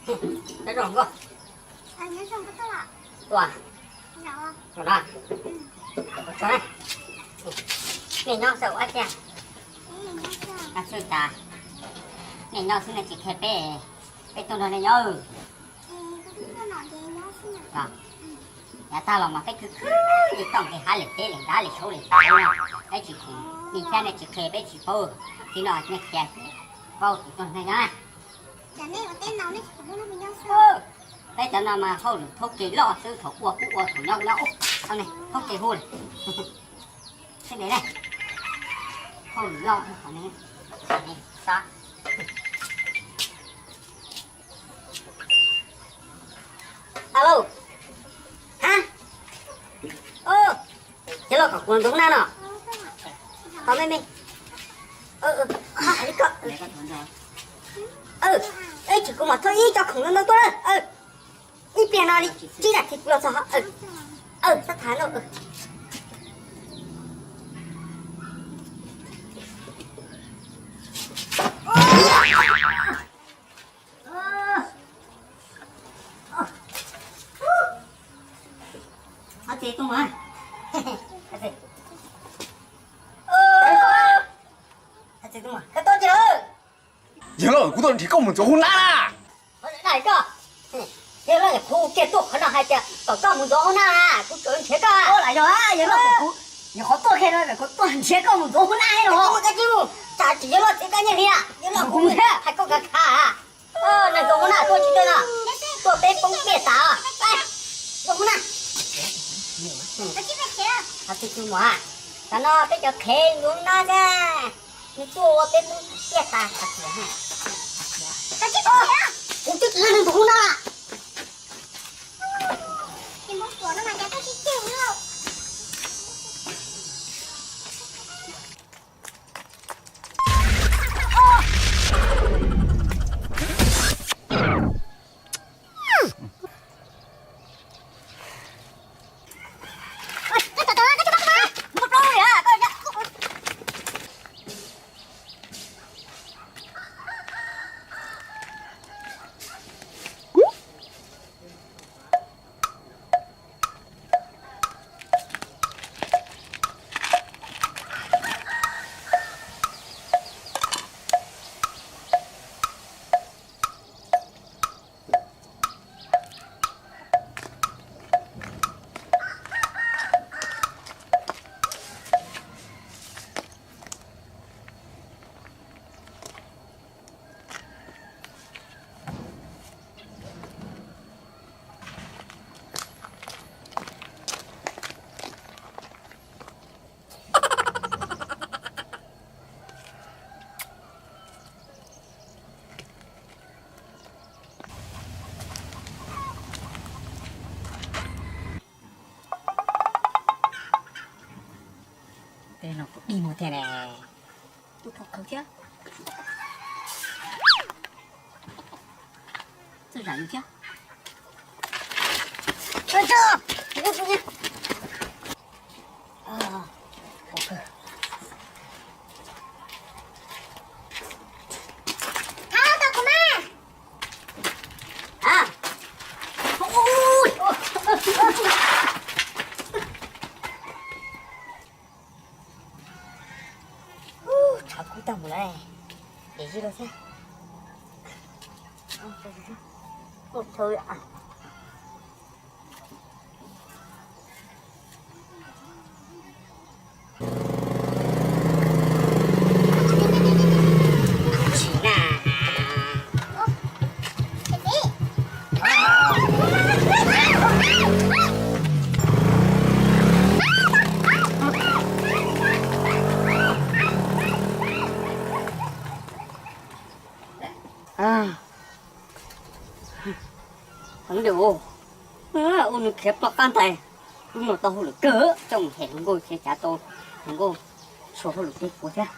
Nyob zoo nkauj. Ua, ua na, ua tso na. Nej nyob xwb ua tiag. Nyob xwb cas, nej nyob xwb nej tsis qhia peb, peb tuaj nrog nej nyob. Yav tag los mas peb khwv khwv li toj nqis hav li teb li nrad li saud li ntawd, peb tsis khoom, nej thiab nej tsis qhia peb tsis paub. Txij no nej qhia paub tus tuaj nrog nej nyob na. Peb cov no mas hauj lwm thaub ke loj xwb, thaum ua kuj ua, thaum nyob kuj nyob. Thaub ke hu li, xwb li ne, hauj lwm loj. Alo, ha, ces los kom kuv ntxuav hauv na no. Tau me me. Hais li ko. Tsis kuv mam thauj ib co khoom no tuaj na. Ib pliag no li tsib nas this kuv los txog. Xab tham no. Yawg loj, kuv tuaj nrhiav koj mus ntxuav hauv nab na. Yawg loj, kuv kiag tuaj qhov no hais tias kom koj mus ntxuav hauv nab, kuv tseem nrhiav koj. Yawg loj, kuv nyuam qhuav tuaj kiag no kuv tuaj nrhiav koj mus ntxuav hauv nab los. Tsam tsis yawg loj txiv koj nyiaj hli, yawg loj kuv hais koj kav khav. Neeg ntxuav hauv nab tuaj tsis tuaj no, tuaj peb poob piaj tas. Ntxuav hauv nab. Qhov txhia tus mas, tam no peb cov qhev ntxuav hauv nab xwb, nws tuaj ua peb poob piaj tas. Kuv twb tsis yog neeg ntxuav hauv nab. Tej no kuv dig mus thiab ne. Tub thov khawv thiab. Txawj zam thiab. Tshav kub tag mus lawm, de zis los thiab. Heev li, ua nws khiav ploj qab ntais. Lub no tau hauj lwm kawg, coj mus hem hluas nkauj khiav tsav tau hluas nkauj, txhua hauj lwm tej puav thiab.